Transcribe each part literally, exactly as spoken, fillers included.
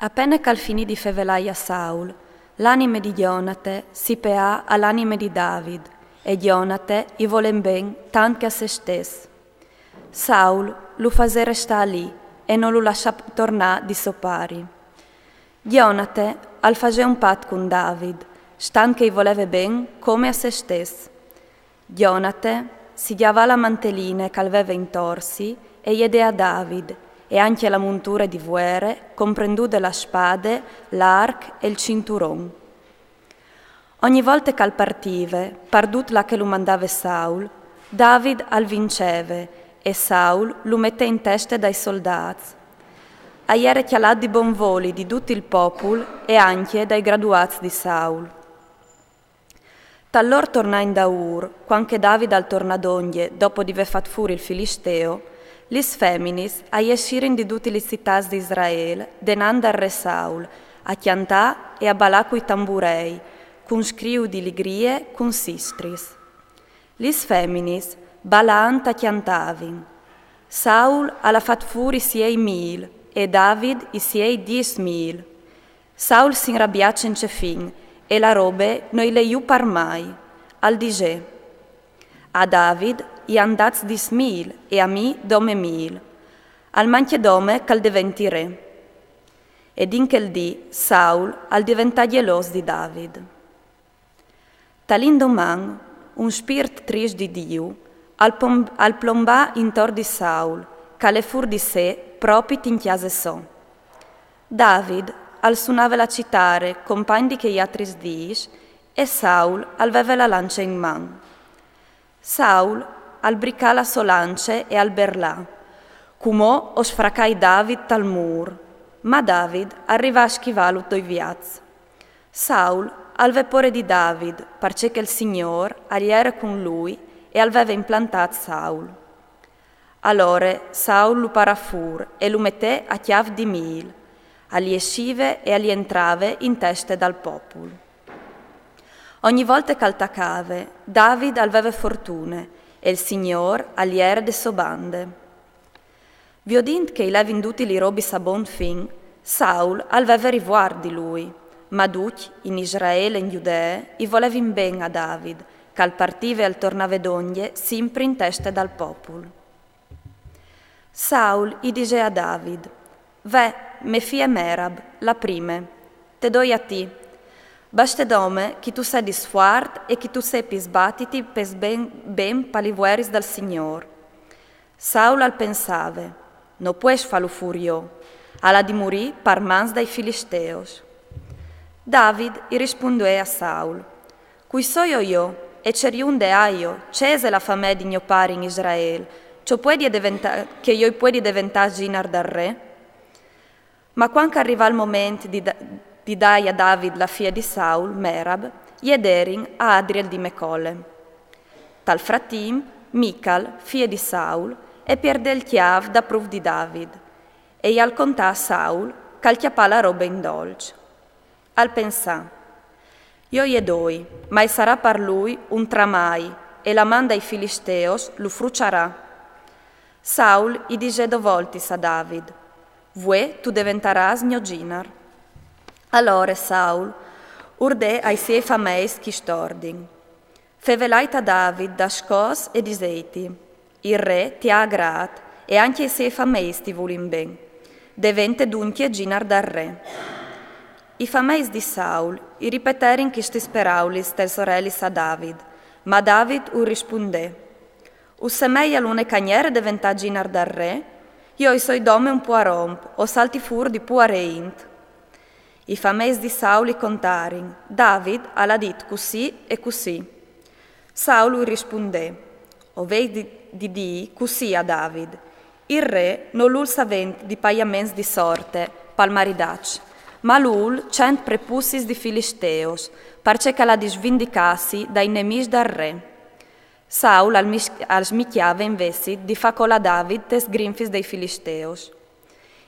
Apene ch'al finì di fevelai a Saul, l'anime di Jonate si peà a l'anime di David, e Jonate i volè ben tant che a se stes. Saul lu fasè restà lì e no lu lassà tornà di so pari. Jonate al fasè un pat cun David, stant che i voleve ben come a se stes. Jonate si gjavà la manteline ch'al veve intorsi e i e dè a David, e ancje la munture di vuere, comprendude la spade, l'arc e il cinturon. Ogni volte ch'al partive, par dut là che lu mandave Saul, David al vinceve, e Saul lu metè in teste dai soldats. A jere cjalât di bon voli di dut il popul e ancje dai graduats di Saul. Tal lôr tornà indaûr, cuant che David al tornà dongje dopo di vê fat fûr il Filisteo, lis feminis a jessirin di dutis lis citâts di Israel denant dal re Saul, a cjantâ e a balâ cui tamburei, cun scriu di ligrie, cun sistris. Lis feminis, balant, a cjantavin: Saul al à fat fûr i siei mîl e David i siei dîs mîl. Saul si inrabià cence fin e la robe no i lè jù par mai. Al disè: A David i àn dâts dîs mîl e a mi dome mîl. Al mancje dome ch'al deventi re. E din chel dì Saul al deventà gjelôs di David. Tal indoman, un spirt trist di Diu al pom-, al plombà intor di Saul, ch'al lè fûr di se propit in cjase sô. David al sunave la citare compagn di chei altris dîs e Saul al veve la lance in man. Saul al bricà la sô lance e al berlà: Cumò o sfracai David tal mûr. Ma David al rivà a schivâlu doi viats. Saul al vè pôre di David, parcè che il Signôr al jere cun lui e al veve implantât Saul. Alore Saul lu parà fûr e lu metè a cjâf di mîl, al jessive e al jentrave in teste dal popul. Ogni volte ch'al tacave, David al veve fortune e il Signôr al jere de sô bande. Viodint che i levin dutis lis robis a bon fin, Saul al veve rivuart di lui, ma ducj, in Israel e in Gjudee, i volevin ben a David, ch'al partive e al tornave dongje simpri in teste dal popul. Saul i disè a David: Ve, mê fie Merab, la prime, te doi a ti. Baste dome che tu sedis fuart e che tu sepis batiti pes ben, ben pa lis vueris dal Signôr. Saul al pensave: No pues fâlu fûr jo, al à di murî par mans dai Filisteos. David i rispundè a Saul: Cui soio jo, e ce riunde aio, ce ese la famee di gno pari in Israel, ciò puedi deventâ-, che jo i puedi deventâ zinar dal re? Ma cuant ch'al rivà il moment di da-, di dâi a David la fie di Saul, Merab, i e derin a Adriel di Mecole. Tal fratimp, Mical, fie di Saul, e pierdè il cjâf dapruf di David, e i al contà a Saul ch'al cjapà la robe in dolç. Al pensà: Jo i e doi, ma i sarà par lui un tramai, e la man dai Filisteos lu fruçarà. Saul i disè do voltis a David: Vuê tu deventarâs gno zinar. Alore Saul urdè ai siei fameis chist ordin: Fevelait a David dascòs e diseiti: Il re ti à agrât, e ancje i siei fameis ti vulin ben. Devente duncje zinar dal re. I fameis di Saul i ripeterin chistis peraulis tes orelis a David, ma David ur rispundè: Us semeie l'uniche maniere deventâ zinar dal re? Jo i soi dome un puar om, o salti fûr di puare int. I fameis di Saul i contarin: David al à dit cussì e cussì. Saul ur rispundè: O veis di, di dî cussì a David: Il re nol vûl savê di paiaments di sorte pal maridaç, ma al vûl cent prepussis di Filisteos, parcè ch'al à di svindicâsi dai nemîs dal re. Saul al mis-, al smicjave invezit di fâ colâ David tes grinfis dai Filisteos.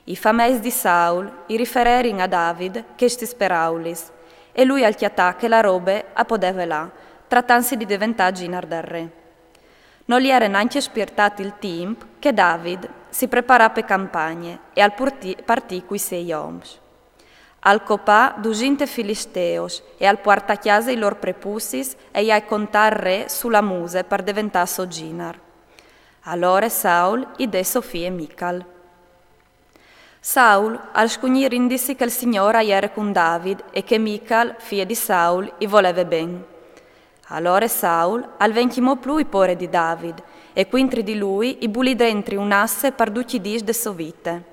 I fameis di Saul i rifererin a David chestis peraulis, e lui al cjatà che la robe a podeve lâ, tratantsi di deventâ zinar dal re. Nol jere nancje spiertât il timp che David si preparà pe campagne e al purtì-, partì cui siei oms. Al copà dusinte filisteos e al puartà a cjase i lôr prepussis e i ai contà al re su la muse par deventâ so zinar. Alore Saul i dè sô fie Mical. Saul al scugnì rindisi che il Signôr al jere cun David e che Mical, fie di Saul, i voleve ben. Alore Saul al vencjimò plui pôre di David e cuintri di lui i bulì dentri un asse par ducj i dîs de sô vite.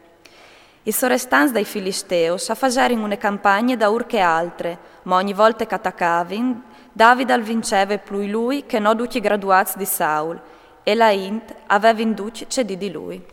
I sorestants dai filisteos a faserin une campagne daûr chê altre, ma ogni volte che a tacavin, David al vinceve plui lui che no ducj i graduâts di Saul, e la int a vevin ducj ce dî di lui.